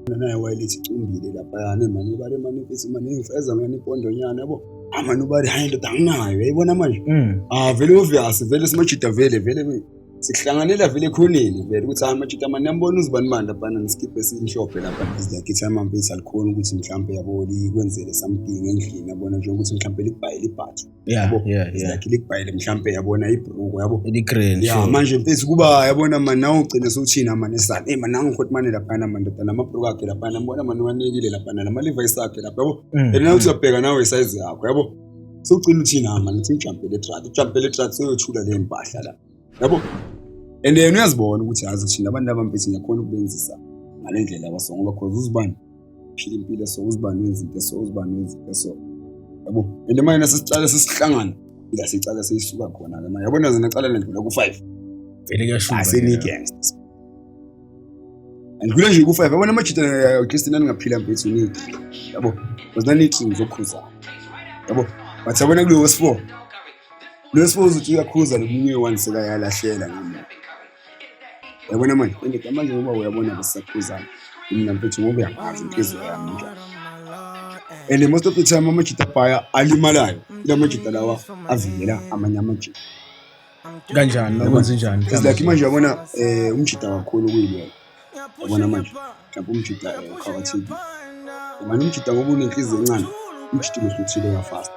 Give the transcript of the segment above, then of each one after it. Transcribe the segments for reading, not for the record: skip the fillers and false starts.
Naye wayelethi icumbile laphayana mani ibale mani mfethu mani ngifeza mani ipondonyana yabo. Amani ubale hayi ndoda anginayo uyayibona manje. Ah vele obvious vele simajida vele vele sihlanganela vele ekhoneni vele ukuthi hayi majida mani niyambona uzibani mani laphana ngiskiphe esimhlophe lapha. Is like i-timer mfethu alikhoni ukuthi mhlampe yabo likwenzele something endlini yabona nje ukuthi mhlampe likubhayele ibhathu. Yabo is like likubhayele mhlampe yabona ibhruku yabo. Eli-green, Ya sure. manje mfethu kuba yabona mani nawe ugcine sewuthina mani esana hey mani nangu hotman laphana mani ndoda namabhruku akhe laphana mbona mani wanikile laphana nama-levi's akhe lapha yabo. And nawe uthi uyabheka nawe isize yakho yabo. Sewugcina uthina mani uthi ujampele etraki ujampele etraki seyothula le mpahla la yabo. And yena uyazibona ukuthi yazi uthina abantu laba mfethu ngiyakhona ukubenzisa ngale ndlela abaso ngoba cause uzibani phila impilo so uzibani wenza into so uzibani wenza into so yabo. And manje nasisicala sesihlangana ila sicala seyisuka khona ke manje yabona zona cala lendlula ku-5 Vele kuyashuba. aseni-gangsters and kule nje ku-5 yabona amajita at least naningaphila mfethu nithi yabo because nanithi ngizokhuzana yabo but yabona kulo wesi-4 lo wesi-4 uzothi uyakhuza lo munye one sekayalahlela ngemuva yabona manje indoda manje ngoba uyabona besisakhuzana mina mfethu ngoba uyangazi inhliziyo yami njani and most of the time amajita abhaya alimalayo ila majita lawa avikela amanye amajita. Kanjani bakwenza njani? It's like manje yabona umjita kakhulu kuyilwela yabona manje mhlawumbe umjita ukhawathibi manje umjita ngoba unenhliziyo encane umjita uzohluthile ka-fast.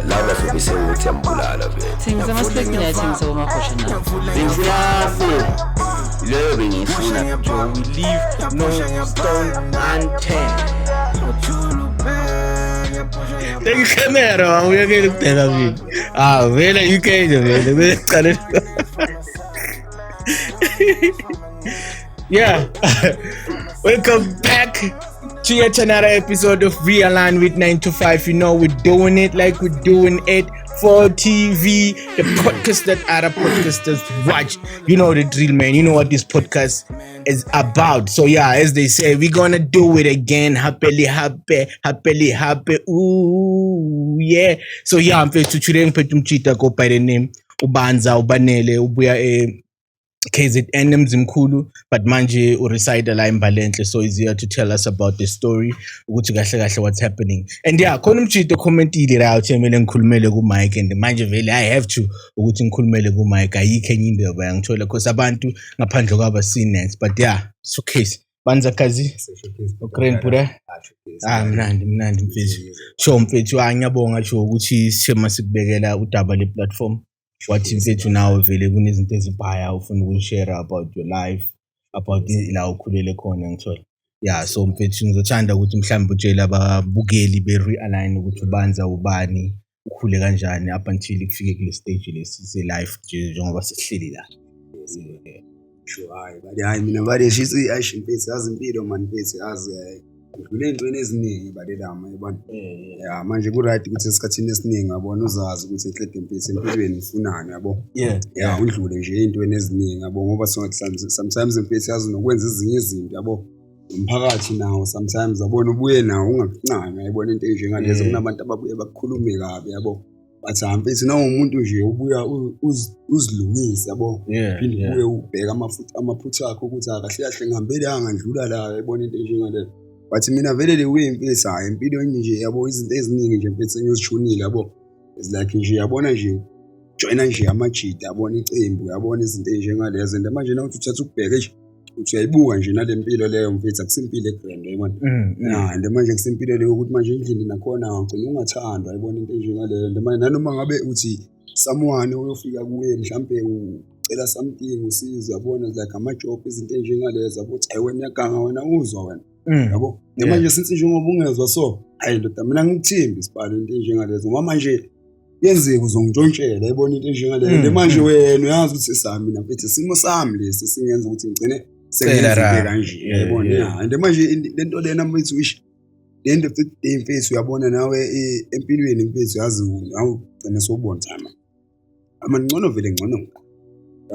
Laba zobe sewuthi yambulala vele. Thengisa ama-snacks mina athengisa komakhosha na. Bengifuna four. Leyo bengiyifuna. We leave no stone unturned. Take camera uyekele ukubheka mina. Ah vele UK nje vele bekuqale. Yeah. Welcome back to yet another episode of Realign with 9 to 5. You know, we're doing it like we're doing it for TV, the podcast that other podcasters watch. You know the drill, man. You know what this podcast is about. So yeah, as they say, we're gonna do it again. Happily, happy, happily, happy. Ooh, yeah. So yeah, I'm faced to today ngiphethe umjita go by the name Ubanza Ubanele ubuya KZN eMzimkhulu, but manje ureside la eMbalenhle, so he's here to tell us about the story ukuthi kahle kahle what's happening. And yeah, khona umjito commentile la uthi kumele ngikhulumele ku mic, and manje vele I have to ukuthi ngikhulumele ku mic, ayikho enye into yoba yangithola because abantu ngaphandle kwaba seen. But yeah, it's okay. Banza kazi Ukraine pura. Ah mnandi mnandi mfethu. Sho mfethu, ah ngiyabonga sho ukuthi sishema sikubekela udaba le platform. Wathi mfethu nawe vele kunezinto ezibhaya ufuna ukushare about your life, about la ukhulele khona ngithola. Yeah, so mfethu ngizothanda ukuthi mhlawumbe utshele ababukeli be-Realign ukuthi uBanza ubani, ukhule kanjani up until kufike kule stage lesi se-life nje njengoba sesihleli la. Sure, hayi bali hayi mina bali shithi ayish mfethu yazi impilo man mfethu yazi ngidlule ey'ntweni eziningi balelama yabona. Ya manje ku-right ukuthi esikhathini esiningi yabona uzazi ukuthi enhlede mfethu empilweni ufunani yabo. Ya undlule nje ey'ntweni eziningi yabo ngoba sometimes mfethu yazi nokwenza ezinye izinto yabo. Umphakathi nawo sometimes yabona ubuye nawo ungakuncami yayibona into enjengalezo kunabantu ababuye bakukhulume kabi yabo. But hayi mfethu nawumuntu nje ubuya uzilungise yabo. Phinde ubuye ubheke amaphutha akho ukuthi kahle kahle ngihambe la ngandlula la yayibona into enjengaleyo. But mina vele le way mfethu hayi impilo nje yabo izinto eziningi nje mfethu engizishonile yabo. It's like nje yabona nje joina nje amajita yabona icembu yabona izinto ezinjengalezo and manje nawuthi uthatha ukubheka nje uthi uyayibuka nje nale mpilo leyo mfethu akusimpilo egrand yayibona. Ya and manje kusimpilo leyo ukuthi manje endlini nakhona ugcina ungathandwa yayibona into enjengaleyo and manje nanoma ngabe uthi someone uyofika kuye mhlampe ucela something usizo yabona like ama-job izinto enjengalezo yabo uthi hayi wena uyaganga wena uzwa wena yabo. Manje since njengoba ungezwa so hayi ndoda mina ngikuthembi sibhalo into enjengalezo ngoba manje yenzeka uzongitshontshela yayibona into enjengaleyo. Manje wena uyazi ukuthi sami mina mfethu isimo sami lesi singenza ukuthi ngigcine sengenza into kanje yayibona. Yeah and manje lento lena mfethu ish the end of the day mfethu uyabona nawe empilweni mfethu yazi awugcine sowubona ama ama ngcono vele ngcono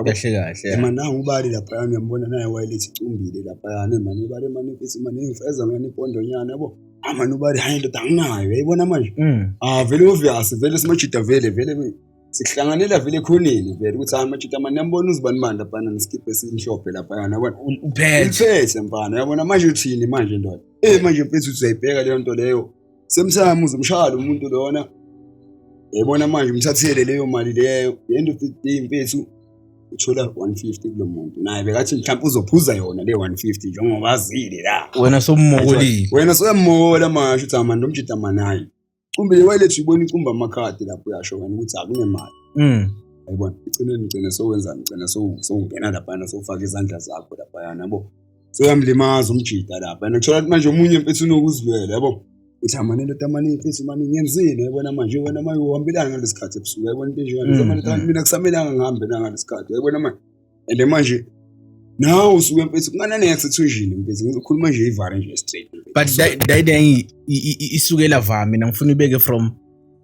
kahle kahle. Ema nangu ubali laphayana uyambona naye wayelethi icumbile laphayana mani ibale mani mfethu mani ngifeza mani ipondonyana yabo. Amani ubali hayi ndoda anginayo uyayibona manje. Ah vele obvious vele simajida vele vele Sihlanganela vele ekhoneni vele ukuthi hayi majita mani niyambona uzibani bani laphana nesikibha esimhlophe laphayana yabona. Uphethe. Uliphethe mfana yabona manje uthini manje ndoda? Eh manje mfethu uthi uyayibheka leyo nto leyo. Semsamo uzomshaya lo muntu lona. Yayibona manje umthathele leyo mali leyo. The end of the day mfethu uthola 150 kulo muntu. Naye bekathi mhlawumbe uzophuza yona le 150 njengoba azile la. Wena somumokolile. Wena soyammola manje uthi amani lo mjita manayi. Cumbe le wallet uyibona icumba amakhadi lapho uyasho wena ukuthi akunemali. Yayibona igcineni ugcine sowenzani ugcine sowungena laphana sowufaka izandla zakho laphayana yabo. Soyamlimaza umjita lapha. And uthola ukuthi manje omunye mfethu unokuzilwela yabo. Uthi amane ndoda amane mfethu mane ngiyenzile yabona manje wena manje uhambelana ngalesikhathi ebusuku yabona into enjengale. Manje mina kusamelanga ngihambe nangalesikhathi yabona manje. And manje nawe usuke mfethu kungana next ethunjini mfethu ngizokhuluma nje ivare nje straight. But that isukela va mina ngifuna ibeke from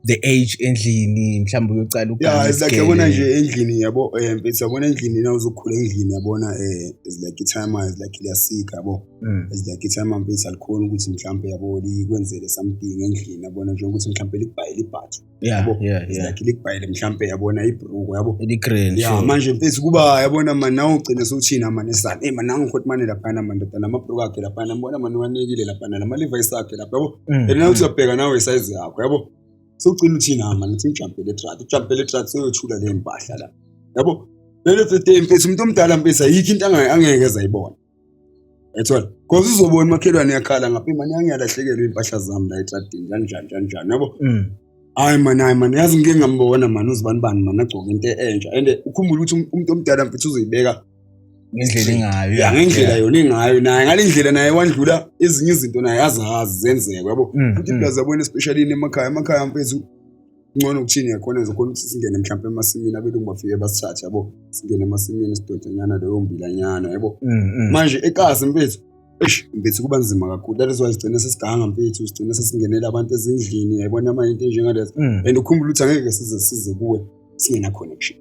the age endlini mhlawumbe uyocala ugana. Yeah, it's like yabona nje endlini yabo mfethu yabona endlini na uzokhula endlini yabona it's like i-timer it's like liyasika yabo. It's like i-timer mfethu alikhona ukuthi mhlawumbe yabo likwenzele something endlini yabona nje ukuthi mhlawumbe likubhayele ibhathu. Yabo it's like likubhayele mhlawumbe yabona ibhruku yabo. Eli-green. Yeah, manje mfethu kuba yabona man nawe ugcine sewuthina man esana. Eh man nangu hotman laphana man ndoda namabhruku akhe laphana mbona man wanikile laphana nama-Levi's akhe lapha yabo. And nawe uthi uyabheka nawe isize yakho yabo. Sewugcina uthina man uthi ngijampele etruck, ujampele etruck seyothula le mpahla la. Yabo. Lelo day mfethu umuntu omdala mfethu ayikho into angeke ezayibona. Ethola. Because uzobona umakhelwane yakhala ngapha imani angiyalahlekelwa impahla zami la etradini kanjani kanjani yabo. Hayi man hayi man yazi ngike ngambona man uzibani bani man agcoke into entsha and ukhumbule ukuthi umuntu omdala mfethu uzoyibeka ngendlela engayo. Ya ngendlela yona engayo naye ngalendlela naye wandlula ezinye izinto naye azazi zenzeka yabo. Futhi plus yabona especially emakhaya emakhaya mfethu ngcono ukuthini yakhona zokhona ukuthi singene mhlawumbe emasimini abelungu bafike basithathe yabo singene emasimini sidodanyana leyo mbilanyana yabo. Manje ekasi mfethu eish mfethu kuba nzima kakhulu that is why sigcine sesiganga mfethu sigcine sesingenela abantu ezindlini yayibona manje into enjengalezo and ukhumbule ukuthi angeke size size kuwe singena connection.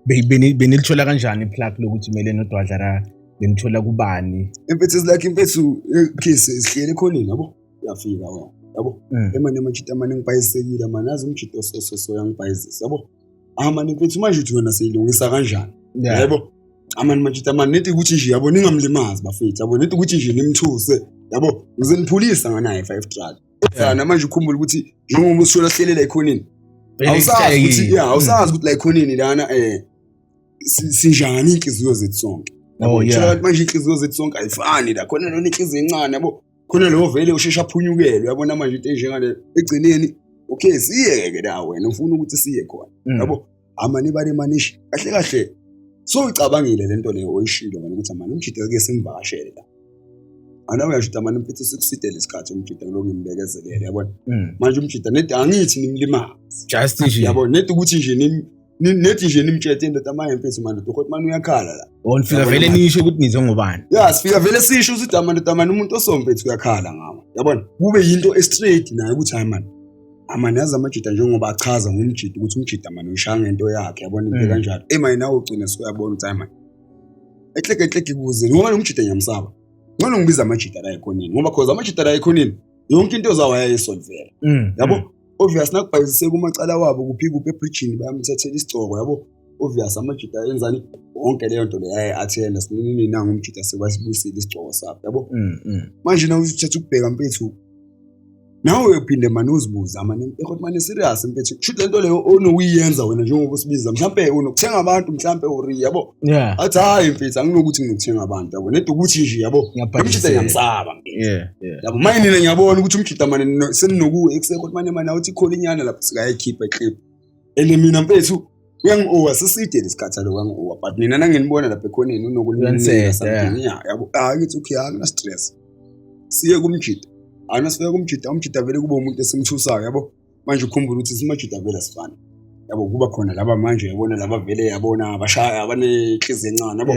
Benilithola kanjani iplug lokuthi kumele nodwadla la benithola kubani? Mfethu is like mfethu case sihlele ekhoneni yabo uyafika wena yabo emane amajita amane ngibhayisekile manje yazi umjito so so so yangibhayizisa yabo amane mfethu manje uthi wena seyilungisa kanjani yebo amane majita amane nithi ukuthi nje yabo ningamlimazi bafethu yabo nithi ukuthi nje nimthuse yabo ngizoniphulisa nganaye 5 truck sana manje ukhumbule ukuthi njengoba usithola hlelela ekhoneni awusazi ukuthi yeah awusazi ukuthi la ekhoneni lana sinjani inhliziyo zethu sonke yabo manje inhliziyo zethu sonke ayifani la khona lona inhliziyo encane yabo khona lo vele ushesha aphunyukelwe yabona manje into enjengale egcineni okay siyeke la wena ufuna ukuthi siye khona yabo amane bale manishi kahle kahle so ucabangile lento leyo oyishilo wena ukuthi amane umjida ke simvakashele la ana uyasho ukuthi amane mfethu sikuside lesikhathi umjida lo ngimbekezelele yabona manje umjida nedi angithi nimlimaze just nje yabo nedi ukuthi nje nethi nje nimtshete indoda manje mfethu manje uDokotela manje uyakhala la. Oh nifika vele nisho ukuthi nize ngobani. Yeah sifika vele sisho ukuthi manje ndoda manje umuntu osomfethu uyakhala ngawo. Yabona kube yinto e-straight naye ukuthi hayi man. Amane yazi amajida njengoba achaza ngomjida ukuthi umjida manje uyishaya ngento yakhe yabona into kanjalo. Eh manje nawe ugcina suyabona ukuthi hayi man. Ehleke ehleke kuze ngoba umjida ngiyamsaba. Ngcono ngibiza amajida la ekhoneni ngoba cause amajida la ekhoneni yonke into zawo ayayisolvela. Yabo obvious nakubhayisiseka umacala wabo kuphi kuphi ebridgini bayamthathela isigcoko yabo obvious amajida enzani wonke leyo nto leyo ayi-attenda sininini nangu umjida sebasibuyisile isigcoko sakho yabo manje nawe uthatha ukubheka mfethu nawe uyophinde mane uzibuza mane ekhothi mane serious mfethu kusho le nto leyo onokuyenza wena njengoba usibiza mhlampe unokuthenga abantu mhlampe or yabo athi hayi mfethu anginokuthi nginokuthenga abantu yabo nedi ukuthi nje yabo umjida ngiyamsaba yabo manje nina ngiyabona ukuthi umjida mane seninokuwe ekusekho mane mane awuthi ikholinyana lapho sikayikhipha iclip and mina mfethu uyangi-owa siside lesikhathi alo uyangi-owa but nina nanginibona lapha ekhoneni unokunika something yabo hayi ngithi okay akuna stress siye kumjida ana sifike kumjida umjida vele kube umuntu esimthusayo yabo manje ukhumbula ukuthi simajida vele asifani yabo kuba khona laba manje yabona laba vele yabona abashaya abanenhliziyo encane yabo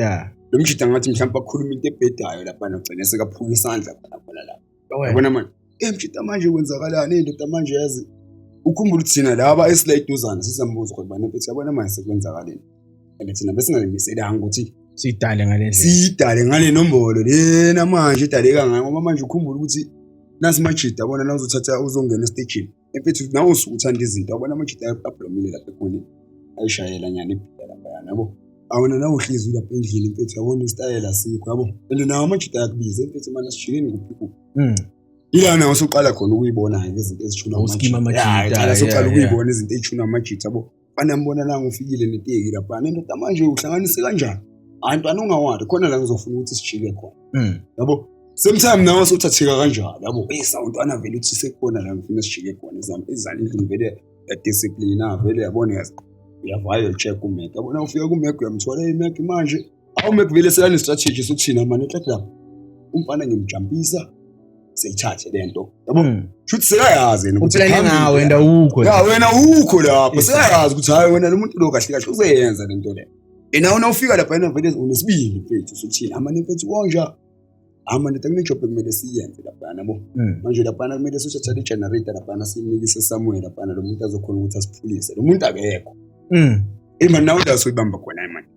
lo mjida ngathi mhlawumbe akhuluma into ebhedayo lapha nogcine sekaphuka isandla khona khona lapha yabona manje mjida manje kwenzakalani indoda manje yazi ukhumbula ukuthi thina laba esila eduzane sisambuza ukuthi bani mfethu yabona manje sekwenzakaleni and thina besingazimiselanga ukuthi siyidale ngale ndlela siyidale ngale nombolo lena manje idaleka ngayo ngoba manje ukhumbula ukuthi nasi majida yabona na uzothatha uzongena estejini mfethu nawe usuke uthanda izinto yabona amajida ablomile lapha ekhoneni. Ayishayela nyana ibhiya lapha yabo. Awona nawe uhlezi lapha endlini mfethu, yabona isitayela asikho yabo. And nawo amajita ayakubiza mfethu, mana sijikeni kuphi kuphi. Ila nawe usuqala khona ukuyibona-ke izinto ezishuna Uskima amajita, Ya, qala soqala ukuyibona izinto ezishuna amajita yabo. Fana mbona la ngifikile neteki lapha. Nendoda manje uhlanganise kanjani? Hayi ntwana ungawari, khona la ngizofuna ukuthi sijike khona. Yabo. Same time nawe sewuthatheka kanjalo yabo. Eh sawu ntwana vele uthi sekhona la ngifuna sijike khona. Izami izani endlini vele ya discipline vele yabona yazi. Uyavaya check uMac. Yabona ufika kuMac uyamthola iMac manje. Awu Mac vele sekane strategy sokuthina manje eqeda lapha. Umfana ngimjampisa seyithathe lento. Yabo. Shuthi sekayazi yena ukuthi Uplane phambili ngawe la. and awukho. Ya wena ukho lapho Yes. sekayazi ukuthi hayi wena lo muntu lo kahle kahle uzoyenza lento le. Yena wena ufika lapha yena vele unesibindi mfethu sokuthini amane mfethu konja. Amane kunejob ekumele siyenze lapha yabo. Manje lapha kumele sithathe i-generator lapha siyinikise somewhere lapha lo muntu azokhona ukuthi asiphulise. Lo muntu akekho. Ima nawe la soyibamba khona manje.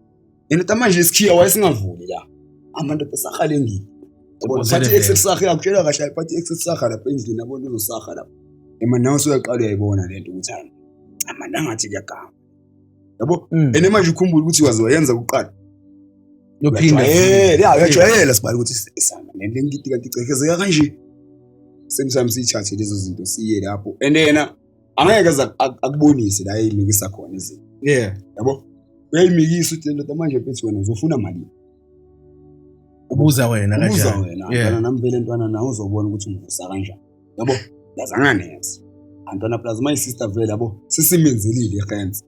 Yena ta manje isikhiya wayesingavuli la. Amandoda sahalengile. Yabona Uzele phathi vele. i-access sakhe yakutshela kahle ayiphathi i-access sakhe lapha endlini yabona uzosakha lapha. Ema nawe usuyaqala uyayibona lento ukuthi hayi amanda angathi kuyaganga. Yabo? Ene manje ukhumbule ukuthi waze wayenza kuqala. Yophinda. Uyajwayela, ya uyajwayela sibali ukuthi isamba lento engidi kanti icekezeka kanje. Same time siyithathe lezo zinto siye lapho. And yena angeke aze akubonise la eyimikisa khona izinto. Yeah. Yabo? Uyayimikisa uthi ndoda manje mfethu wena uzofuna malini? Ubuza wena Ubuza kanjani? wena Yeah. ntwana nami vele ntwana nawe uzobona ukuthi ungivusa kanjani. Yabo? Lazanga next. Antwana plus my sister vele yabo sisimenzelile ihens.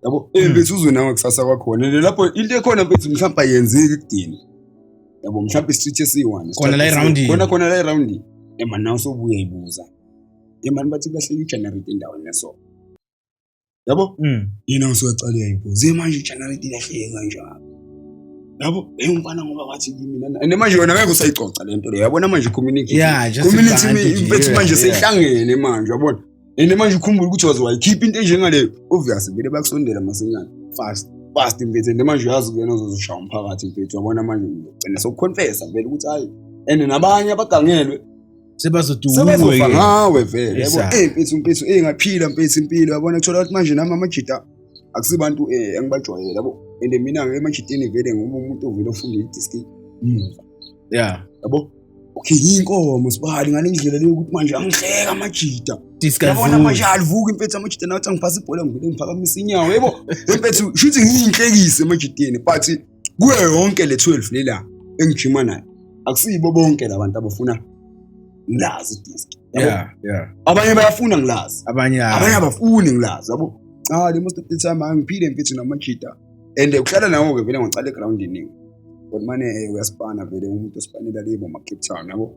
Yabo? Eh mfethu uzwe nawe kusasa kwakhona. And lapho into ekhona mfethu mhlawumbe ayenzeki ekudeni. Yabo mhlawumbe street esiyi-one. Khona la eroundini. Khona khona la eroundini. Ema nawe sobuya ibuza. Ema bathi kulahleka i-generator endaweni eso. Yabo? Yena usuyacala uyayibuza. Manje i-generator ilahleke kanjani? Yabo, hey umfana ngoba wathi kimi nana. And manje wena ngeke usayicoca lento leyo. Yabona manje community. Yeah, just Community advantage, mfethu yeah, manje yeah. seyihlangene manje yabona. And manje ukhumbule ukuthi waze wayikhipha into enjengaleyo. Obvious vele bakusondela masinyane. Fast. Fast mfethu and manje uyazi kuyena ozozoshaya umphakathi mfethu. Yabona manje ugcina sokuconfessa vele ukuthi hayi. And nabanye abagangelwe Sebazoduwe. sebezofa ngawe vele yabo. Exactly. Eh mfethu mfethu eh ngaphila mfethu impilo yabona thola ukuthi manje nami amajita akusibantu engibajwayele yabo. And mina emajiteni vele ngoba umuntu ovele ofunda idiski muva Yeah. yabo. Okay inkomo sibali ngale ndlela leyo ukuthi manje angihleka amajita. Discover. Yabona manje alivuka imfethu amajita nathi angiphasa ibhola ngivele ngiphakamisa inyawo yebo. Imfethu shuthi ngiyinhlekise emajiteni but kuyo yonke le 12 lela engijima nayo akusibo bonke labantu abafuna ngilazi idiski. Yabo? Yeah, yeah. Abanye bayafuna ngilazi. Abanye Abanye abafuni ngilazi yabo. Cha le most of the time angiphile mfethu namajita. And kuhlala nawo ke vele ngicala egroundini. Kodwa mane uyasipana vele umuntu osipanela lebo ma Cape Town yabo.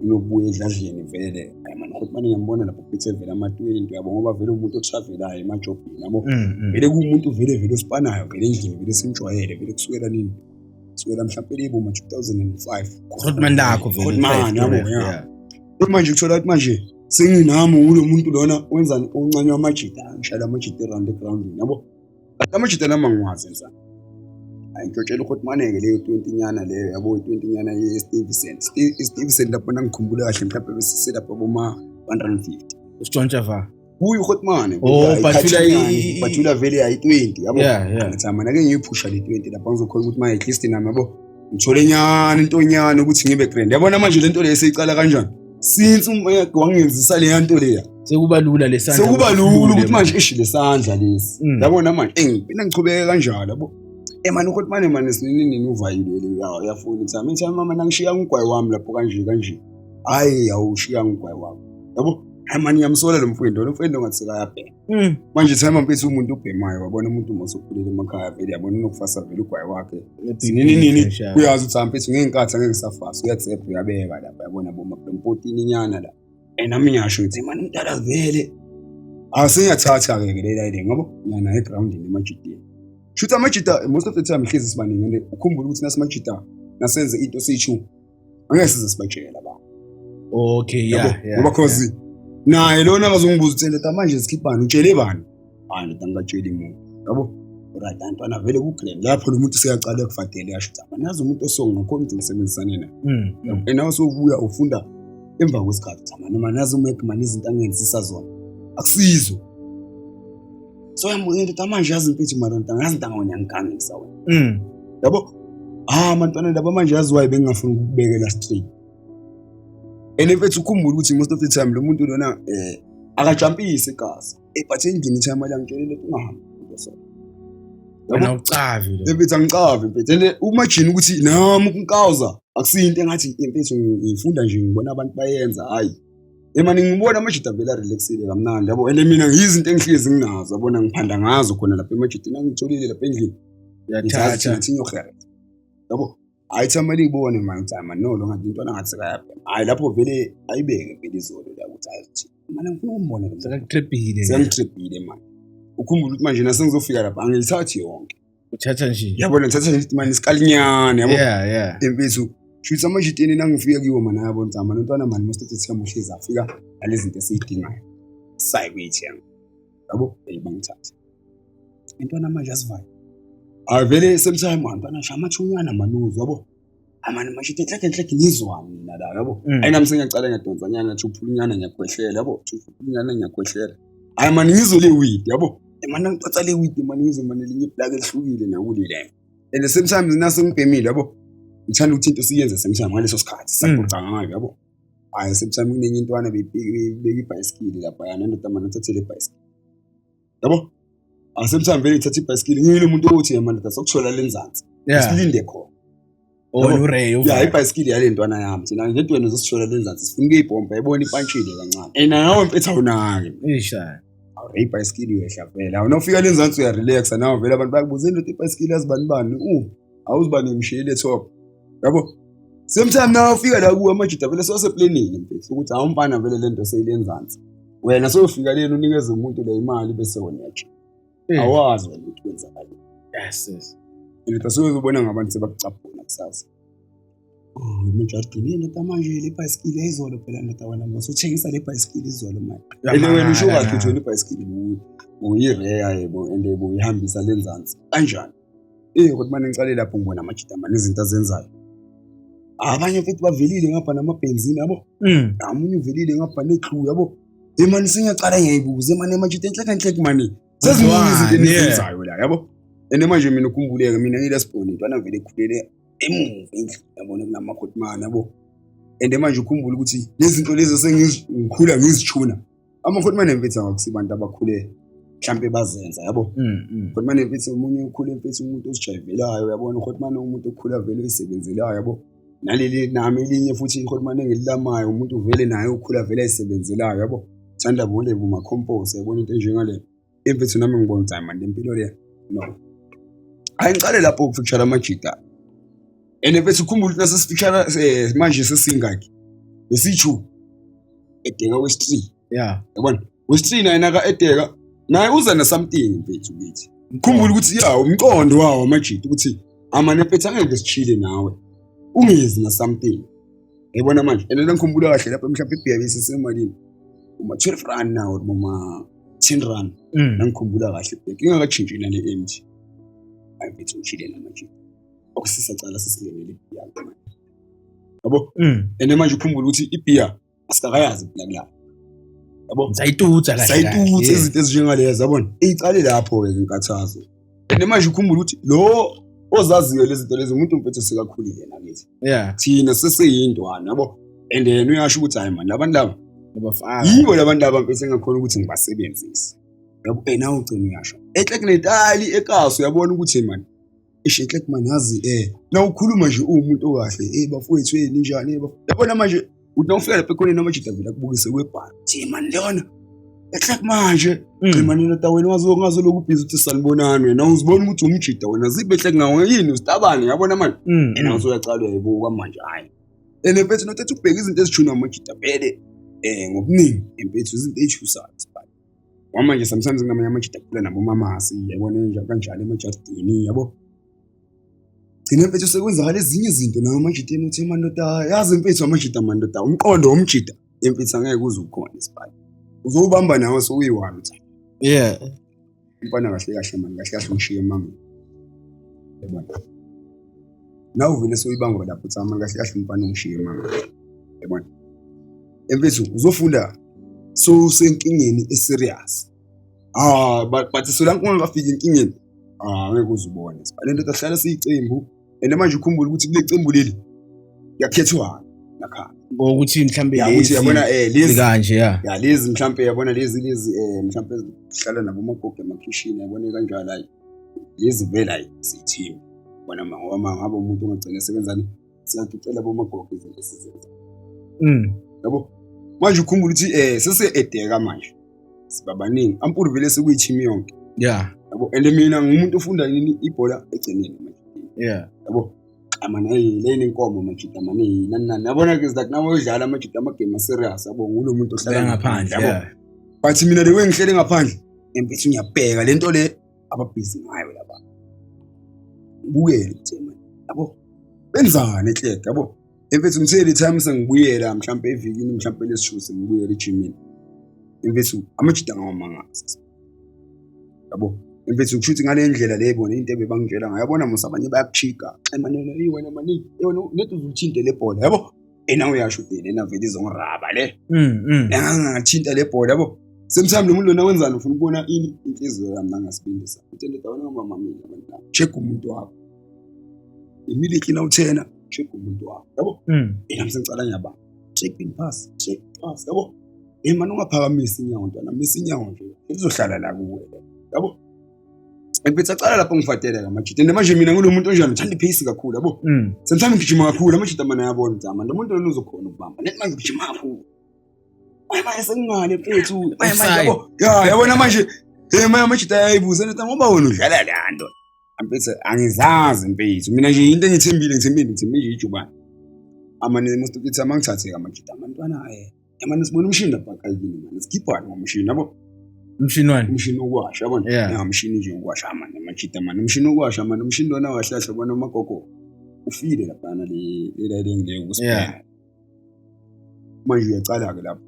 Unokubuya edladleni vele. Hayi man kodwa mane ngiyambona lapho uphethe vele ama-20 yabo ngoba vele umuntu otravelayo emajobhini yabo. Vele kuwumuntu vele vele osipanayo vele endlini vele simjwayele vele kusukela nini? Kusukela mhlawumbe lebo ma 2005. Hotman lakho vele. Hotman yabo Yeah. yeah. Manje kuthola ukuthi manje senginami ulo muntu lona wenzani uncanywa amajita ngishayela amajita eround egroundini yabo. Kanti amajita nami angiwazi enzani. Hayi ngiyotshela ukuthi maneke leyo 20 nyana leyo yabo 20 nyana ye Stevenson. Stevenson lapho nangikhumbula kahle mhlawumbe bese lapho boma 150. Usitshontsha va. Kuyi Hotman. Oh, Bathula Bathula vele ayi 20 yabo. Yeah, yeah. Ngithi mina ke ngiyiphusha le 20 lapha ngizokhona ukuthi manje at least nami yabo ngithole nyana into nyana ukuthi ngibe grand. Yabona manje lento le seyicala kanjani? Since umeke wangenzisa le nto leya. Sekuba lula lesandla. Sekuba lula ukuthi manje ishi lesandla lesi. Yabona manje engiphinda ngichubeke kanjalo yabo. Eh manje ukuthi manje manje sinini nini uvayile le uyafuna ukuthi mina mama nangishiya ugwayi wami lapho kanje kanje. Hayi awushiya ugwayi wami. Yabo? Hayi mani ngiyamsola lo mfowethu, lo mfowethu ngathi sekayabhema. Manje time mfethu umuntu ubhemayo wabona umuntu uma usukhulele emakhaya vele yabona unokufasa vele ugwayi wakhe. Nini nini uyazi ukuthi mfethu ngey'nkathi angeke ngisafasa uyatsepha uyabeka lapha yabona boma mpotini nyana la. And nami ngiyasho ngithi mani umdala vele. Asengiyathatha-ke ke le layini ngoba ngiyana egrawundini emajiteni. Shuthi amajita most of the time hlezi sibaningi and ukhumbule ukuthi nasimajita nasenze into siyi-two angeke size sibatshele abantu. Okay, Yabo, yeah, yeah. ngoba cause naye lona akazongibuza ukuthi ndoda manje sikhiphani utshele bani hayi ndoda ngikatsheli muntu yabo right antwana vele ku-grand lapho lo muntu seyacala ekufadele yasho ukuthi abanazi umuntu osongo ngakhona ukuthi ngisebenzisane naye. And nawe sowubuya ufunda emva kwesikhathi ukuthi noma nazi uMac mani izinto angenzisa zona akusizo. So yambuza into manje, yazi mfethu mara ntanga, yazi ntanga wena uyangigangisa wena. Yabo? Ah mantwana laba manje yazi why bengingafuni ukukubekela straight. And mfethu ukhumbule ukuthi most of the time lo muntu lona akajampisi igazi. But endlini ithayima langitshelile ukuthi ungahambi. So Wena ucavi lo. Mfethu angicavi mfethu. And imagine ukuthi nami ukunkawuza akusiyinto engathi mfethu ngifunda nje ngibona abantu bayenza, hayi. Mani ngibona amajita vele arelaxile kamnandi yabo. And mina ngiyizinto engihlezi nginazo yabona, ngiphanda ngazo khona lapha emajiteni angitholile lapha endlini. Uyathatha. Ngithi ngiyohera. Yabo. Hayi thama liyibone manje ukuthi hayi man no lo ngathi intwana ngathi sekayabhema. Hayi lapho vele ayibeke vele izolo la ukuthi hayi uthi manje ngifuna ukumbona lo muntu. Sekakutripile. Sengitripile manje. Ukhumbule ukuthi manje nasengizofika lapha angiyithathi yonke. Uthatha nje. Yabona ngithatha nje manje isikalinyana yabo. Yeah, yeah. Mfethu shuthi amajiteni nangifika kiwo mana yabo nzama nontwana mani most of the time uhlezi afika nalezi zinto esiyidingayo. Sayi kuyithenga. Yabo bangithatha. Intwana manje asivayo. Hayi vele same time ntwana nje amathunyana manuzu yabo. Amane manje enhleke enhleke ngizwani mina la yabo. Ayi nami sengiyacala ngiyadonsanyana thuphulunyana ngiyakhwehlela yabo. Thuphulunyana ngiyakhwehlela. Hayi mani ngizwe le weed yabo. Mani ngicatha le weed mani ngizwe mani elinye iplug elihlukile nakulile. And the same time nase ngibhemile yabo. Ngithanda ukuthi into siyenze same time ngaleso sikhathi saxoxa ngayo yabo. Hayi same time kunenye intwana beyibeka ibhayisikili lapha yana ndoda mani uthathe le bhayisikili. Yabo? Same time vele ngithatha ibhayisikili ngiyile umuntu othi mani ndoda sokuthola lenzansi. Silinde khona. Oh Ray Ya ibhayisikili yale ntwana yami thina nje wena uzosithola lenzansi sifuna ukuyibhomba yayibona ipantshile kancane. And nawe mfethu awunaki. Isha. Awure ibhayisikili uyehla vele. Awunofika lenzansi uyarelaxa nawe vele abantu bayakubuza indoda ibhayisikili yazibani bani awuzibani ngishiyile top. Yabo? Same time nawe ufika la kuwe amajita vele sewaseplanini mfethu ukuthi awumfana vele lento seyilenzansi. Wena sewufika lena unikeze umuntu le imali bese wena uyajika. Awazi wena ukuthi kwenzakaleni. Yes yes. Ndoda sewuzobona ngabantu sebakucaphuna kusasa. Oh, emajardini ndoda manje le bhayisikili ayizolo phela ndoda wena mase uthengisa le bhayisikili izolo manje. And wena usho kahle ukuthi wena ibhayisikili uyireya yebo and uyihambisa lenzansi. Kanjani? Kodwa manje ngicale lapho ngibona amajita manje izinto azenzayo. Abanye mfethu bavelile ngapha namabhenzini yabo. Amunye uvelile ngapha neglu yabo. Mani sengiyacala ngiyayibuza mani amajita enhleke enhleke mani. Seziningi izinto enizenzayo la yabo. And manje mina ukhumbuleke mina ngilesibhoni intwana vele ekhulele emuva endlini yabona kunamakhotmana yabo. And manje ukhumbule ukuthi lezi zinto lezi sengikhula ngizithuna. Amakhotmana mfethu akusibantu abakhule mhlambe bazenza yabo. Khotmana mfethu omunye ukhule mfethu umuntu ozijayivelayo yabona, khotmana umuntu okhula vele oyisebenzelayo yabo. Naleli nami elinye futhi ikhotmana engililamayo umuntu vele naye ukhula vele ayisebenzelayo yabo. Thanda bole buma compost yabona into enjengale. Mfethu nami ngibona ukuthi hayi man lempilo le no. Hayi ngicale lapho ukufeature amajita. And mfethu ukhumbule ukuthi nasesifeature manje sesingaki. Besichu edeka west 3. Yeah. Yabona? West 3 naye naka edeka naye uza na something mfethu kithi. Ngikhumbule ukuthi ya umqondo wawo amajita ukuthi amane mfethu angeke sichile nawe. Ungezi na something. Yabona manje and ngikhumbula kahle lapho mhlawumbe ibhiya besisemalini. Uma 12 rand now noma 10 rand. Ngikhumbula kahle ibheki ingakatshintshi nale empty. Hayi mfethu ngishile namajita. Okusisacala sesingenele ibhiya manje. Yabo? And manje ukhumbule ukuthi ibhiya asikakayazi phela kulapho. Yabo? Sayitutsa kahle. Sayitutsa izinto ezinjengalezo yabona. Icale lapho ke inkathazo. And manje ukhumbule ukuthi lo ozaziyo lezi zinto lezi umuntu mfethu sekakhulile nakithi. Yeah. Thina sesiyindwana yabo. And yena uyasho ukuthi hayi man labantu laba abafaka. Yibo labantu laba mfethu engakhona ukuthi ngibasebenzise. Yabo nawe ugcina uyasho. Enhleke ekaso uyabona ukuthi man ishenhleke man yazi nawukhuluma nje uwumuntu okahle bafowethu ninjani yabona manje uthi nawufika lapha ekhoneni amajita vele akubukise kwebhala. Thi man lona enhleke manje mani ndoda wena wazolokhu ubhizi ukuthi sanibonani wena uzibona ukuthi umjida wena zibe enhleke ngawe yini usitabane yabona manje. Yena usuyacala uyayibuka manje hayi. And mfethu nothatha ukubheka izinto ezijuna amajita vele ngobuningi mfethu izinto ezithusayo sibani. Manje sometimes ngamanye amajita kuphela nabo mamasi yabona nje kanjalo emajardini yabo. Gcina mfethu sekwenzakala ezinye izinto nawo amajiteni uthi mandoda yazi mfethu amajita mandoda umqondo womjita mfethu angeke uze ukhona isibani. Uzowubamba nawe sowuyi-one uthi. Yeah. Umfana kahle kahle man kahle kahle ngishiye mama. Yabona. Nawe uvele soyibamba lapho uthi man kahle kahle umfana ungishiye mama. Yabona. Mfethu uzofunda so senkingeni eserious. Ah, but solanke ungakafiki enkingeni, ah, ngeke uzubone. Le ndoda sihlala siyicembu and manje ukhumbule ukuthi kule cembu leli kuyakhethwana nakhaya. Ngokuthi mhlambe Ya, ukuthi lezi yabona lezi kanje ya. Ya, lezi mhlambe yabona lezi mhlambe sihlala nabo magogo emakhishini, yabona kanjalo, hayi lezi vele, hayi siyithini bona ngoba mangabe umuntu ongagcina sebenzani siyacela bomagogo izinto esizenza. Yabo, manje ukhumbula ukuthi sese edeka manje siba baningi, ampuru vele sekuyi-team yonke. Yabo, and mina ngumuntu ofunda nini ibhola egcineni manje. Yabo, amane hey, leni inkomo majita mane, nani nani, yabona ke, like nawe udlala amajita ama-game a-serious, yabo, ngulo muntu ohlala ngaphandle. Yabo. But mina le way ngihlele ngaphandle empethu, ngiyabheka lento le ababhizi ngayo laba, bukele ukuthi man, yabo, benzani ehleke, yabo. Emfethu, ngithe le time sengibuyela mhlambe evikini mhlambe lesishu sengibuyela ejimini, emfethu, amajita ngawamangaza, yabo. Emfethu, kusho ukuthi ngale ndlela le bona into ebebangitshela ngayo, yabona mos, abanye bayakuchika mane, hey wena mani, wena nethi uzuthinte le bhola, yabo, ena uyasho ukuthi lena vele izongiraba le. Ngangathinta le bhola, yabo. Same time lo muntu lona wenzani, ufuna ukubona ini inhliziyo yami nangasibindi sami. Uthi ndoda wena ngamamamile abantu, check umuntu wakho immediately nawuthena, check umuntu wakho, yabo. Ena msengicala ngiyabamba, check in pass, check pass, yabo. Eh manje ungaphakamisi inyawo ntwana, misa inyawo nje, lizohlala la kuwe, yabo. Ngiphethe acala lapho ngifatele ngamajita, and manje mina ngulo muntu onjani, ngithanda i-pace kakhulu, yabo. Sometimes ngigijima kakhulu, amajita mana ayabona ukuthi manje lo muntu lona uzokhona ukubamba nethi, manje ngigijima kakhulu. Manje manje sengingale mfethu, manje manje, yabo, ya yabona manje, manje amajita ayayibuza nethi, ngoba wena udlala la nto. Mfethu, angizazi mfethu, mina nje into engithembile, ngithembile, ngithembe nje ijubane. Amane most of the time angithathe amajita amantwana, manje sibona umshini lapha kayini manje, sikhipha ngomshini, yabo. Umshini wani? Umshini wokuwasha, yabona. Ya, umshini nje wokuwasha manje, amajita manje, umshini wokuwasha manje, umshini lona wahlahla bona umagogo ufile laphana le le le le ukuspana. Manje uyacala ke lapho,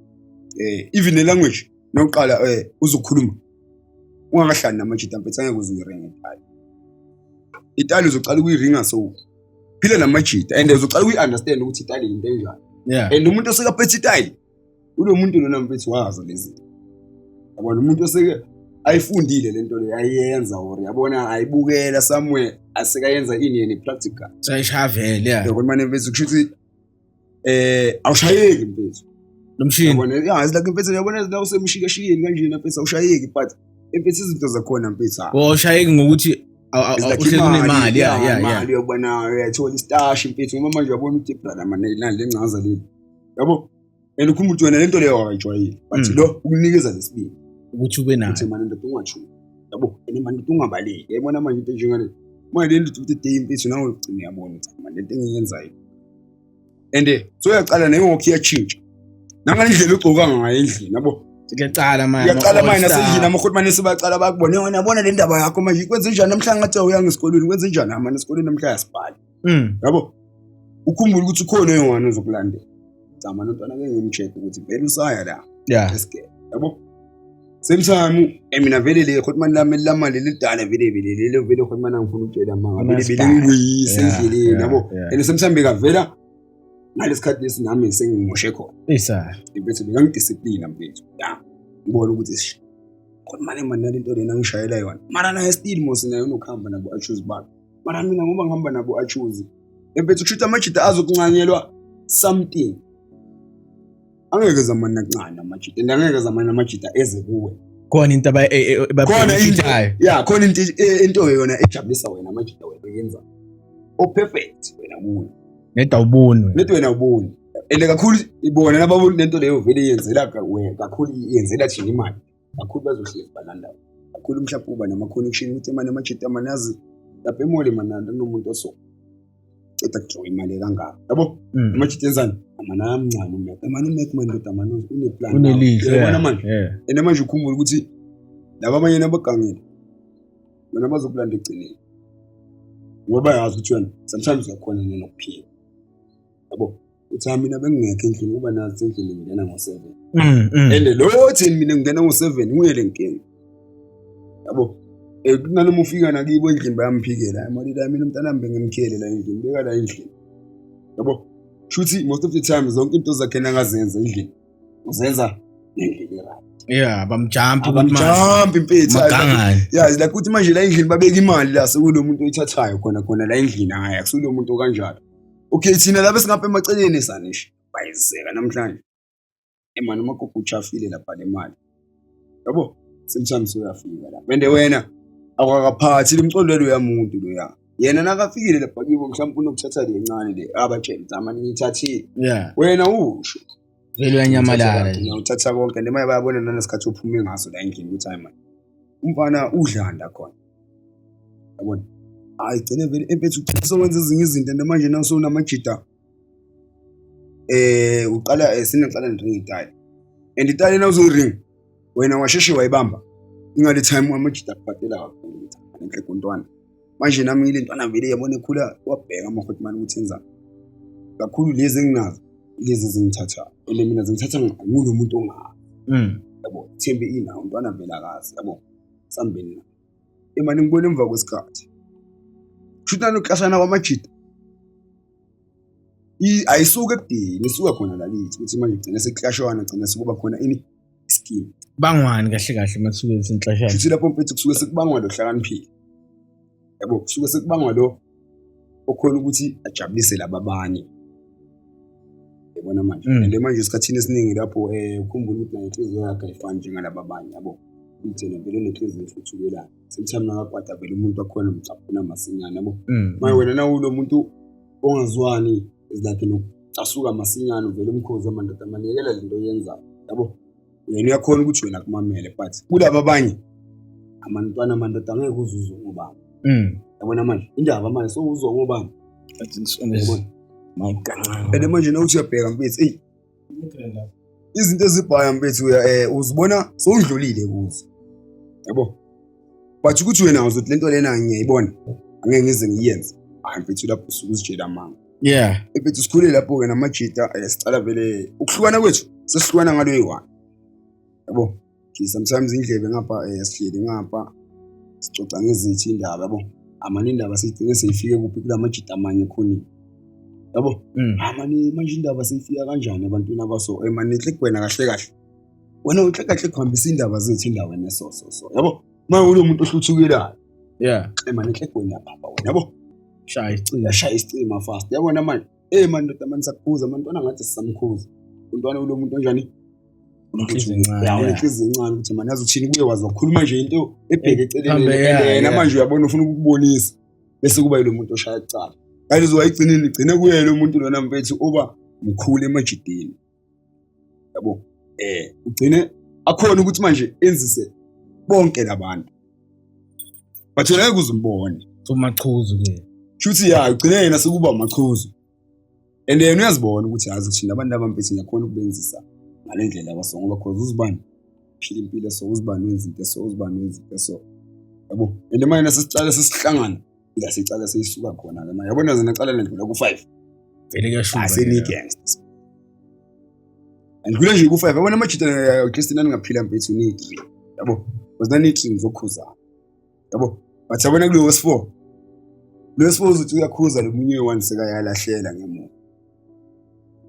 even le language nawuqala uzokhuluma ungakahlali namajita mfethu, angeke uze uyiringe itali. Itali uzocala ukuyiringa, so phila namajita and uzocala ukuyi-understand ukuthi itali into enjani. And umuntu osekaphethe itali ulo muntu lona mfethu wazo lezi zinto, yabona, umuntu oseke ayifundile lento le, ayenza or yabona ayibukela somewhere, asekayenza ini yena practical. Sayishaya vele, yeah. Yabona manje mfethu, kusho ukuthi awushayeki mfethu. Lo mshini. Yabona, ya, it's like mfethu, yabona la usemshikashikeni kanjena mfethu, awushayeki, but mfethu izinto zakhona mfethu, ah, Awushayeki ngokuthi it's like uhlezi unemali, yeah. Imali yokuba nayo, uyayithola istashi mfethu, ngoba manje uyabona ukuthi brother mane nali lencaza leli, yabo, and ukhumbuka ukuthi wena lento leyo awayijwayele, but lo ukunikeza lesibili ukuthi ube nayo. Ukuthi manje ndoda ungathuki, yabo, and manje ndoda ungabaleki, yabona manje into enjengale manje le nto ukuthi day mfethu nawe ugcina uyabona ukuthi manje lento engiyenzayo, and so uyacala nayo iyatshintsha nangalendlela ugcoka ngayo endlini, yabo. Kuyaqala manje. Uyaqala manje nasendlini, amakhoti manje sebaqala bakubone wena, yabona le ndaba yakho manje kwenze njani namhlanje, ngathi awuyanga esikolweni, kwenze njani manje esikolweni namhlanje asibhali, yabo. Ukhumbule ukuthi ukhona oyi-one ozokulandela, zama nontwana ke ngim-check ukuthi vele usaya la esigele, yabo. Same time mina vele le khoti mani lami lamali lidala vele vele lelo vele khoti mani, angifuna ukutshela manga, vele vele ngibuyise endleleni, yabo. And same time bekavela ngalesikhathi lesi nami sengimoshe khona. Isa. Mfethu, bekangidisciplina mfethu, ya, ngibona ukuthi khona mane mani nalento lena ngishayela yona, mara naye still mos naye unokuhamba nabo achoose bakhe, mara mina ngoba ngihamba nabo achoose mfethu, kusho ukuthi amajita azokuncanyelwa something, angeke zamani nakuncane amajita, and angeke zamani amajita eze kuwe. Khona into Khona into ababenefitayo. Ya, khona into yona ejabulisa wena amajita, wena oyenza o-perfect wena kuwe. Neda awuboni wena. Lento wena uboni and kakhulu ibona nababona lento leyo vele iyenzela wena kakhulu, iyenzela thina imali kakhulu, bazohlezi balanda kakhulu, mhlawumbe uba nama-connection ukuthi mane amajita manazi lapha emoli mananda kunomuntu oso ceda kudraw imali kangaka, yabo. Amajita enzani amana ayamncane uMac, amane uMac mani ndoda mani une-plan nawe. Unelihlo. Uyabona manje, and manje ukhumbule ukuthi laba abanye nabagangile bona bazokulanda ekugcineni, ngoba yazi ukuthi wena sometimes uyakhona nanokuphila, yabo, uthi "Ah, mina bengingekho endlini ngoba nazi endlini ngingena ngo-7." And lo othini mina ngingena ngo-7 nguye le nkinga, yabo. Kunanoma ufika nakibo endlini bayamphikela imali la, mina umntanami bengimkhele la endlini, beka la endlini, yabo. Shuthi most of the time zonke into zakhe nangazenza endlini uzenza ngendlela e-right. Yeah, bamjump ukuthi manje. Abamjump mfethu. Magangane. Yeah, it's like ukuthi manje la endlini babeka imali la sekulo muntu oyithathayo khona khona la endlini, hhayi akusulo muntu okanjalo. Okay, thina laba esingapha emaceleni sanisho bayizeka namhlanje. Emani umagogo uchafile lapha le mali. Yabo, sometimes uyafika lapha. Ende wena awakaphathi limcondo loya muntu loya. Yena nakafikile lapha kibo mhlawumbe unokuthatha le ncane le abatshela zama ngiyithathile. Yeah. Wena usho. Vele uyanyamalala nje. Uthatha konke noma bayabona nanasikhathi uphume ngaso la endlini ukuthi hayi man. Umfana udlanda khona. Yabona? Hayi gcine vele empethu ugcine sokwenza ezinye izinto and manje nawusunamajida uqala sinaqala nering itali. And itali nawuzoring wena washeshe wayibamba. Ingale time amajida akubhadela kakhulu ukuthi enhle kuntwana. Manje nami ngile ntwana vele yabona ekhula wabheka amahotman ukuthi enzani. Kakhulu lezi enginazo lezi zingithatha and mina zingithatha ngulo muntu ongazi. Yabo, thembe inawo umntwana vele akazi yabo. Sambeni na. Imani ngibona emva kwesikhathi. Shuthi nokuxashana kwamajida. Ayisuke ekudeni isuka khona la kithi ukuthi manje gcina sekuxashwana gcina sekuba khona ini scheme. Bangwani kahle kahle masuke senxashana. Shuthi lapho mfethu kusuke sekubangwa lo hlakaniphile. Yabo, kusuke sekubangwa lo okhona ukuthi ajabulise laba abanye. Yabona manje. And manje esikhathini esiningi lapho ukhumbula ukuthi naye inhliziyo yakhe ayifani njengalaba abanye yabo. Ugcina vele unenhliziyo efuthukelayo. Sometimes nakakwata vele umuntu wakhona umcaphuna masinyane yabo. Manje wena nawulo muntu ongazwani is like nokucasuka masinyane uvele umkhozi amandoda maniyekela lento oyenzayo yabo. Wena uyakhona ukuthi wena kumamele but kulaba abanye amantwana amandoda angeke uzuzwe ngobani. Yabona manje indaba manje sowuzwa ngobani. My God. And manje nawuthi uyabheka mfethu eyi izinto ezibhaya mfethu uzibona sowudlulile kuzo. Yabo. But ukuthi wena uzothi lento lena ngiyayibona angeke ngize ngiyenze. Hayi mfethu lapho usuke uzitshela amanga. Yeah. Mfethu sikhule lapho ke namajita sicala vele ukuhlukana kwethu sesihlukana ngalo yi-one. Yabo. Sometimes indlebe ngapha sihleli ngapha sicoca ngezithi indaba yabo. Amane indaba seyigcine seyifike kuphi kulamajita amanye ekhoneni. Yabo. Amane manje indaba seyifika kanjani ebantwini abaso mane inhle wena kahle kahle. Wena unhle kahle kuhambisa indaba zethu endaweni eso so so. Yabo. Manje ulo muntu ohluthukelayo. Yeah. Mane inhle wena yaphapha wena yabo. Shaya isicima. Yashaya isicima fast. Yabona manje. Man ndoda manje sakukhuza mantwana ngathi sisamkhuza. Umntwana ulo muntu onjani? Unenhliziyo encane. Ya, unenhliziyo encane ukuthi manje azothini kuye wazi wakhuluma nje into ebheke eceleni yena manje uyabona ufuna ukukubonisa bese kuba yilo muntu oshaya kucala. Kanti uzoyigcinini igcine kuye lo muntu lona mfethu oba mkhulu emajidini. Yabo. Ugcine akhona ukuthi manje enzise bonke labantu. But wena ngeke uzumbone. Umachuzu ke. Shuthi ya ugcine yena sekuba umachuzu. And yena uyazibona ukuthi yazi ukuthi abantu abamfethu ngiyakhona ukubenzisa ngale ndlela abaso ngoba cause uzibani phila impilo so uzibani wenza into so uzibani wenza into so. Yabo. And manje nasisicala sesihlangana ila sicala seyisuka khona ke manje. Yabona zona cala lendlula ku 5. Vele kuyashuba. Aseni gangsters. And kule nje ku 5 yabona amajita Christina ningaphila mfethu ni 3. Yabo. Because nani 3 ngizokhuzana. Yabo. But yabona kulo wesi4. Lo wesi4 uzothi uyakhuza lo munye we-1 sekayalahlela ngemuva.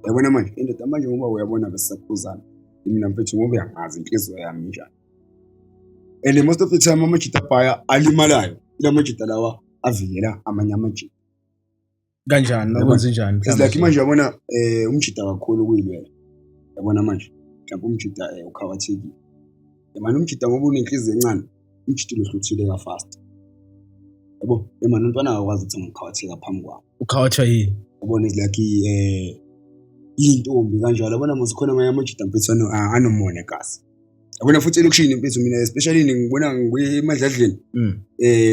Yabona manje indoda manje ngoba uyabona besisakhuzana. Mina mfethu ngoba uyangazi inhliziyo yami injani. And most of the time amajita abhaya alimalayo. Ila majita lawa avikela amanye amajita. Kanjani makwenze njani? It's like manje uyabona umjita kakhulu kuyilwela. Yabona manje mhlawumbe umjita ukhawathekile. Manje umjita ngoba unenhliziyo encane, umjita ulohluthile ka fast. Yabo, manje umntwana akakwazi ukuthi angakhawatheka phambi kwami. Ukhawathwa yini? Yabona is like intombi kanjalo. Yabona mase khona amanye amajita mfethu anomona kasi. Yabona futhi elokishini mfethu mina especially ngibona ngibuye emadladleni.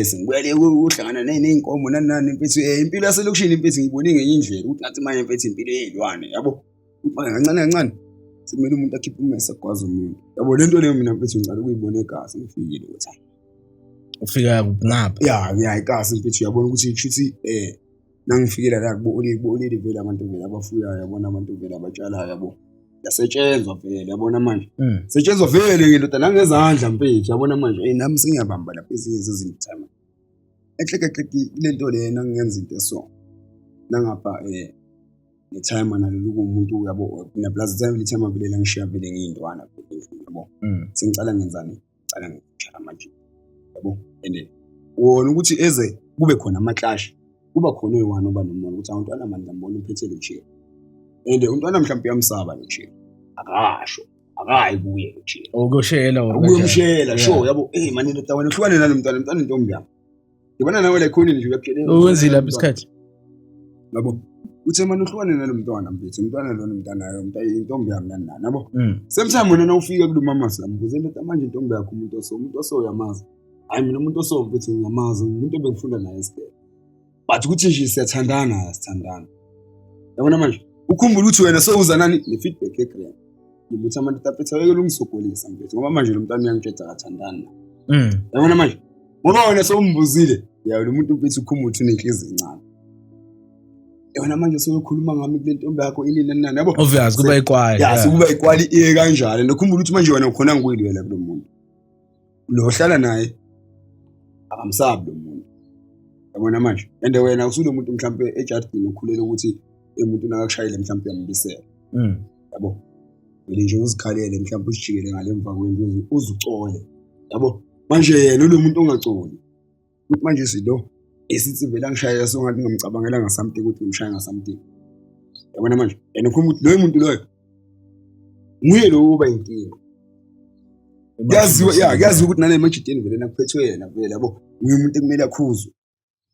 Sengibuya le uhlangana ney'nkomo nani nani mfethu impilo yaselokishini mfethu ngiyibone ngenye indlela ukuthi ngathi manje mfethu impilo yey'lwane yabo. Ukuthi manje kancane kancane sekumele umuntu akhiphe ummese agwaze umuntu. Yabo le nto leyo mina mfethu ngicala ukuyibona egazi ngifikile ukuthi hayi. Ufika ngapha. Ya ikasi mfethu uyabona ukuthi kushuthi nangifikela la kubo oleli vele abantu vele abafuyayo yabona abantu vele abatshalayo yabo. Yasetshenzwa vele yabona manje. Setshenzwa vele ngendoda nangezandla mfethu yabona manje. Nami sengiyabamba lapha ezinye zezinto time. Ehle kahle le nto lena ngiyenza into eso. Nangapha Ne-timer nalo likuwumuntu yabo, mina plus i-timer i-timer vele langishiya vele ngiyintwana vele endlini yabo. Sengicala ngenzani? Ngicala ngitshala manje yabo. And wona ukuthi eze kube khona ama-clash, kuba khona oyi-one oba nomona ukuthi awu ntwana mani ngiyambona uphethe lo chick. And umntwana mhlawumbe uyamsaba lo chick. Akasho, akayi kuye lo chick. Ukuyoshela or kanjani? Ukuyomshela, sure yabo. Eh mani ndoda wena uhlukane nalo mntwana, mntwana intombi yami. Ngibona nawe la ekhoneni nje uyakutshela. Ukwenzile lapho isikhathi. Yabo. Uthe mani uhlukane nalo mntwana mfethu, umntwana lona mntanayo, mntana intombi yami nani nani yabo. Same time wena nawufika kulo mama siyambuza indoda manje intombi yakho umuntu oso, umuntu oso uyamazi. Hayi mina umuntu oso mfethu ngiyamazi, umuntu ebengifunda naye esikoleni. But ukuthi nje siyathandana, sithandana. Yabona manje, ukhumbule ukuthi wena sewuza nani ne-feedback ye-grand. Ngibuthi abantu tapetha weke ungisogolisa mfethu ngoba manje lo mntwana uyangitshela akathandani naye. Yabona manje, ngoba wena sewumbuzile, ya lo muntu mfethu ukhumula ukuthi unenhliziyo encane. Yabona manje sewukhuluma ngami kule ntombi yakho ini nani nani yabo. Obvious kuba ikwali. Ya sekuba ikwali iye kanjalo. Nokhumbula ukuthi manje wena ukhona ngikuyilwela kulo muntu. Lo ohlala naye akamsabi lo muntu. Yabona manje, and wena usulo muntu mhlambe ejardini ukhulela ukuthi umuntu nakakushayile mhlambe uyambisela. Yabo. Vele nje uzikhalele mhlambe usijikele ngale emva kwendlu uzucole. Yabo. Manje yena ulo muntu ongacoli. Ukuthi manje silo esithi vele angishayela so ngathi ngamcabangela ngasamthing ukuthi ngimshaya ngasamthing. Yabona manje, yena ukhuluma ukuthi loyo muntu loyo nguye lo oba inkinga. Kuyaziwa ya, kuyaziwa ukuthi nale majideni vele nakuphethwe yena vele yabo. Nguye umuntu ekumele akhuzwe.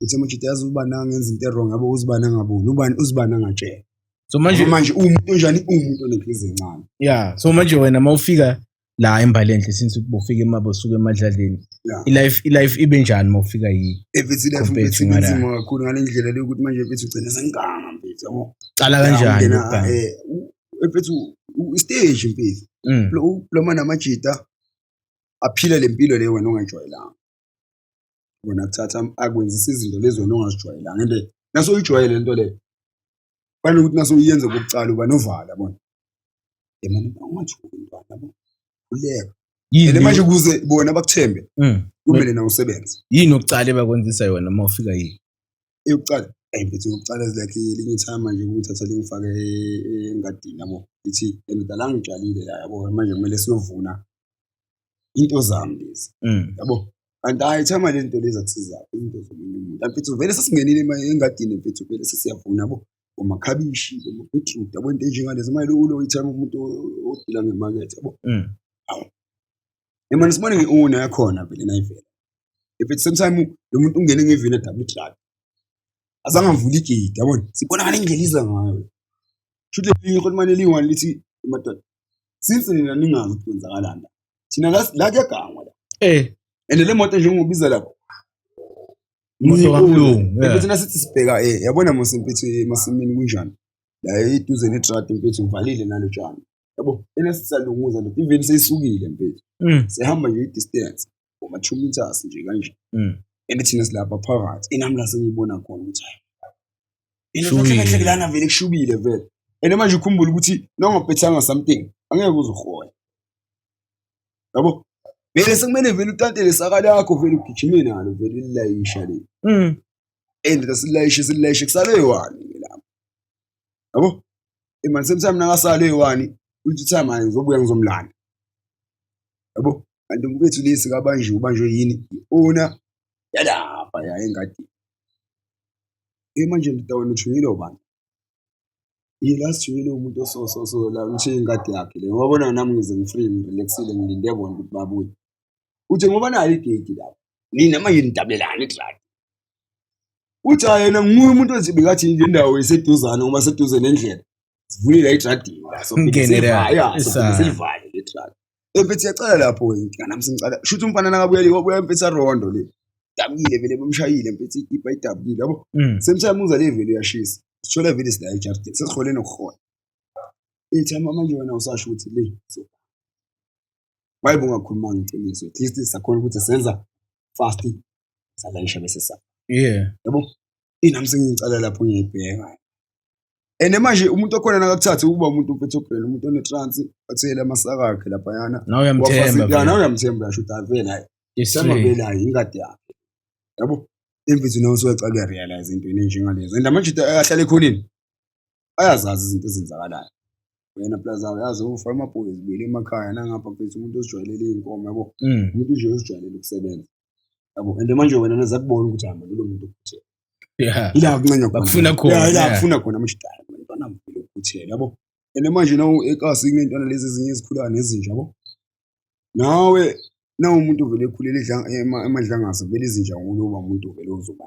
Uthi amajida yazi uba nangenza into e-wrong yabo, uzibani angaboni, ubani uzibani angatshela. So manje manje uwumuntu onjani, uwumuntu onenhliziyo encane. Yeah, so manje wena mawufika la eMbalenhle since ubufika emabosuku emadlaleni. I-life ibe njani mawufika yi? Mfethu i-life Compared mfethu to ngala. inzima kakhulu ngale ndlela le ukuthi manje mfethu ugcina sengiganga mfethu yabo. Cala kanjani Ungena, ukuganga? Mfethu istage mfethu. Loma namajita aphila le mpilo le wena ongayijwayelanga. Wena kuthatha akwenzisa izinto lezi wena ongazijwayelanga. And nasoyijwayele lento le. Kufanele ukuthi nasoyenze kokucala uba novala yabona. Mani ungathuki mntwana yabo. Khuleka. Yini And manje ukuze bona bakuthembe kumele nawe usebenze. Yini okucala ebakwenzisa yona uma ufika yini? Eyokucala, mfethu yokucala is like elinye ithama nje ukungithatha lingifake engadini yabo. Ithi ndoda la ngitshalile la yabo manje kumele siyovuna into zami lezi. Yabo. Kanti hayi ithama lezi zinto lezi akusizayo izinto zomunye umuntu. Mfethu vele sesingenile engadini mfethu vele sesiyavuna yabo. Omakhabishi, oma-beetroot yabo into enjengalezo. Manje lo ithama umuntu odila ngemakethe yabo. Hawu. Manje sibone nge-owner yakhona vele nayivela. If at same time lo muntu ungene ngevini double truck. Azange avule igate yabona. Sibona ngale ndlela iza ngayo. Shuthi lelinye ihulumane eliyi-one lithi madoda since nina ningazi ukuthi kwenzakalani la. Thina la kuyagangwa la. And le moto njengoba lapho. Imoto kamlungu, yeah. Thina sithi sibheka yabona mos mfethu emasimini kunjani. La eduze netrad mfethu ngivalile nalo tshani. Yabo, ena sisalunguza nje even seyisukile mfethu. Sihamba nje i-distance uma 2 meters nje kanje. And thina silapha phakathi. Inami la sengiyibona khona ukuthi hayi. Ena Kushubile. kahle lana vele kushubile vele. And manje ukhumbule ukuthi nongaphethanga something angeke uzohola. Yabo? Vele sekumele vele utantele isaka lakho vele ugijime nalo vele lilayisha le. And silayishe kusale eyi-one ke lapho. Yabo? Manje same time nakasale eyi-one uthi time hayi ngizobuya ngizomlanda. Yabo? Kanti mfethu lesi kabanjiwe ubanjwe yini? I-owner yalapha ya engadini. Manje ndoda wena uthunyelwe ubani? La sithunyelwe umuntu oso so so la ngishiye ingadi yakhe le. Ngoba bona nami ngize ngi-free ngirelaxile ngilinde bona ukuthi babuye. Uthi ngoba nayo igate lapha. Nina manje nidabulelana idradi. Uthi hayi yena nguye umuntu othi bekathi le ndawo iseduzane ngoba seduze nendlela. Sivule la idradini la so Ngene la. Ya, so silivale le dradi. Mfethu iyacala lapho ke inkinga nami sengicala. Shuthi umfana nakabuya le wabuya mfethu arondo le. Dabukile vele bamshayile mfethu ikipa idabukile yabo. Same time uza le vele uyashisa. Sithola vele sila ejardini sesihole nokuhola. Ithi manje wena usasho ukuthi le so. Why bungakhuluma ngeqiniso? At least sakhona ukuthi senza fast salayisha bese sa. Yeah. Yabo? Inami sengicala lapho ngiyibheka. And manje umuntu okhona nakakuthatha ukuba umuntu mfethu ogcwele umuntu onetrance athele amasaka akhe laphayana. Nawe uyamthemba. Ya nawe uyamthemba uyasho ukuthi avele hayi. Themba vele hayi ingadi yakhe. Yabo? Imfethu nawe usuyacala uyarealize into enjengalezo. And amajita ahlala ekhoneni. Bayazazi izinto ezenzakalayo. Wena plus awuyazi ufa amabhoyi zibili emakhaya nangapha mfethu umuntu ozijwayelele iy'nkomo yabo. Umuntu nje ozijwayelele ukusebenza. Yabo and manje wena naze akubona ukuthi hamba lo muntu ukhuthele. Ila kuncanywa khona. Bakufuna khona, Yeah, ila yeah. kufuna khona manje dala mntwana mvele ukhuthele yabo. And manje nawu ekasi kunentwana lezi ezinye ezikhulayo nezinja yabo. Nawe nawu umuntu vele ekhulele emadlangaza vele izinja nguloba umuntu vele ozoba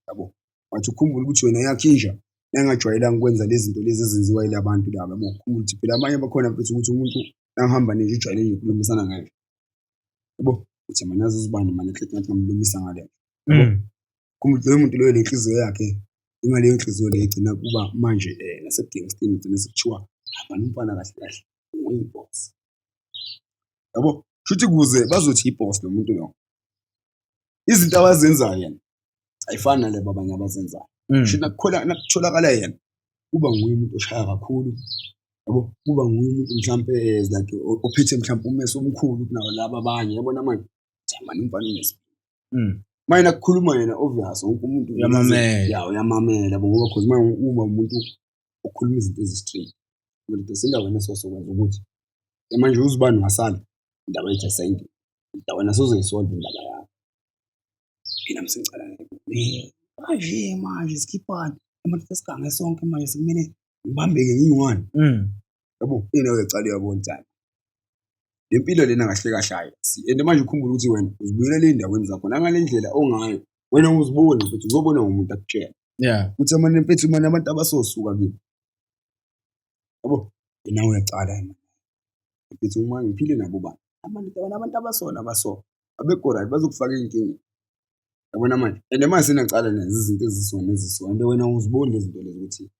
yabo. Wathi ukhumbule ukuthi wena yakho inja nangajwayelanga ukwenza lezi zinto lezi ezenziwa yila bantu laba yabo. Ukhumbule ukuthi phela abanye bakhona mfethu ukuthi umuntu nangihamba nenja ujwayele nje ukukhulumisana ngayo. Yabo uthi mina nazi uzibani manje ehle ngathi ngamlumisa ngale. Khumbula loyo muntu loyo lenhliziyo yakhe ingaleyo nhliziyo leyo igcina kuba manje nasebugangsteni igcina sekuthiwa hamba nomfana kahle kahle uyi-boss. Yabo shuthi kuze bazothi i-boss lo muntu lo. Izinto abazenzayo yena ayifani nalabo abanye abazenzayo. Shuthi nakutholakala yena kuba nguye umuntu oshaya kakhulu. Yabo kuba nguye umuntu mhlampe like ophethe mhlampe umese omkhulu kunawo laba abanye yabona manje. Manje umfana unesibindi. Manje nakukhuluma yena obvious wonke umuntu Uyamamela. Ya uyamamela yabo ngoba cause manje uma umuntu okhuluma izinto ezi-straight. Mina sendaweni esosokwenza ukuthi manje uzibani wasala indaba yethu asayingeni. Indaba wena sozoyisolve indaba yakho. Mina msengicala manje manje sikhiphani amadoda sigange sonke manje sekumele ngibambeke ngiyi-one. Yabo ina uyacala uyabona ukuthi hayi le mpilo lena kahle kahle hayi. And manje ukhumbule ukuthi wena uzibuyelele ey'ndaweni zakho nangale ndlela ongayo wena uziboni futhi uzobona ngomuntu akutshela. Ukuthi amane mfethu mane abantu abasosuka kibo. Yabo nawe uyacala manje. Mfethu uma ngiphile nabo bani. Abantu wena abantu abasona abaso. Abekho right bazokufaka ey'nkingeni. Yabona manje and manje seniyacala nenza izinto ezisona ezisona and wena uziboni lezi zinto lezi ukuthi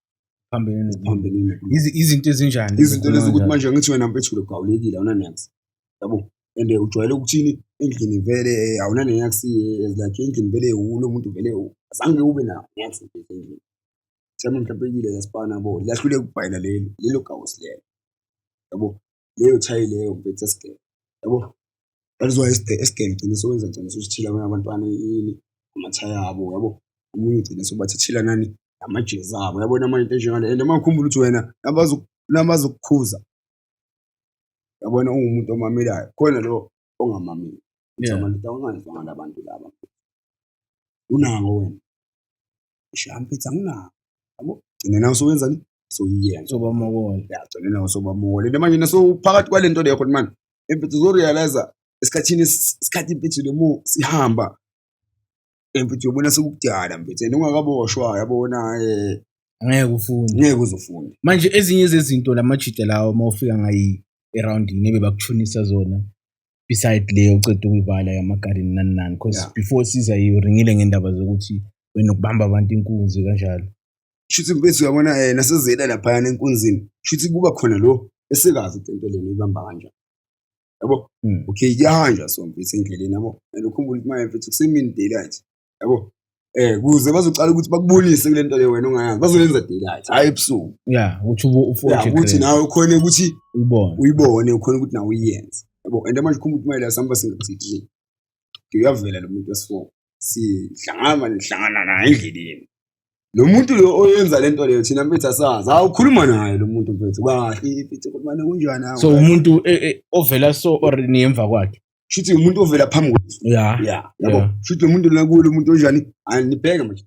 Phambene ziphambene nokulunga. Izinto ezinjani? Izinto lezi ukuthi manje angithi wena mfethu ugawulekile awuna niks. Yabo and ujwayele ukuthini endlini vele awuna niks like endlini vele ulo muntu vele azange ube na niks mfethu endlini. Thema mhlawumbe kile yasipana bo lahlule ukubhayela lelo lelo gawusi lelo. Yabo leyo thayi leyo mfethu esigele. Yabo balizwa esigele ugcine sowenza gcine sosithila abanye abantwana ini amathaya abo yabo. Omunye ugcine sobathathela nani amajezi abo yabona manje into enjengale and uma ukhumbula ukuthi wena nabazokukhuza yabona ungumuntu omamelayo khona lo ongamameli. Uthi abantu awungazwa ngalabantu laba. Unako wena. Isha mfethu anginako. Yabo gcina nawe sowenzani? Soyiyenza. Sobamokola. Ya gcina nawe sobamokola. And manje naso phakathi kwale nto leyo khona manje mfethu uzorealize esikhathini isikhathi mfethu le mo sihamba mfethu uyobona sekukudala mfethu and ungakaboshwa yabona Ngeke ufunde. ngeke uzofunde. Manje ezinye zezinto lamajita lawo mawufika ngayi eroundini ebebakuthunisa zona beside leyo uceda ukuyibala yamagarden nani nani because before siza yiyo ringile ngendaba zokuthi wena ukubamba abantu inkunzi kanjalo. Shuthi mfethu uyabona nasezela laphayana enkunzini shuthi kuba khona lo esekazi ukuthi into lena ibamba kanjani. Yabo okay kuyahanjwa so mfethu endleleni yabo and ukhumbule ukuthi manje mfethu kusemini daylight yabo kuze bazocala ukuthi bakubonise kule nto le wena ongayazi bazoyenza daylight hayi ebusuku. Yeah ukuthi ufoje ukuthi nawe ukhone ukuthi uyibone ukhone ukuthi nawe uyenze yabo and manje ukhumbule ukuthi manje la sihamba singa-3 uyavela lo muntu wesi-4 sihlangana nihlangana naye endleleni. Lo muntu lo oyenza lento leyo thina mfethu asazi. Hawu ukhuluma naye lo muntu mfethu kahle mfethu manje kunjani? So umuntu ovela so or niyemva kwakhe. Shuthi umuntu ovela phambi kwethu. Yeah. Yeah. Yabo. Shuthi lo muntu la kulo umuntu onjani? Anibheke manje.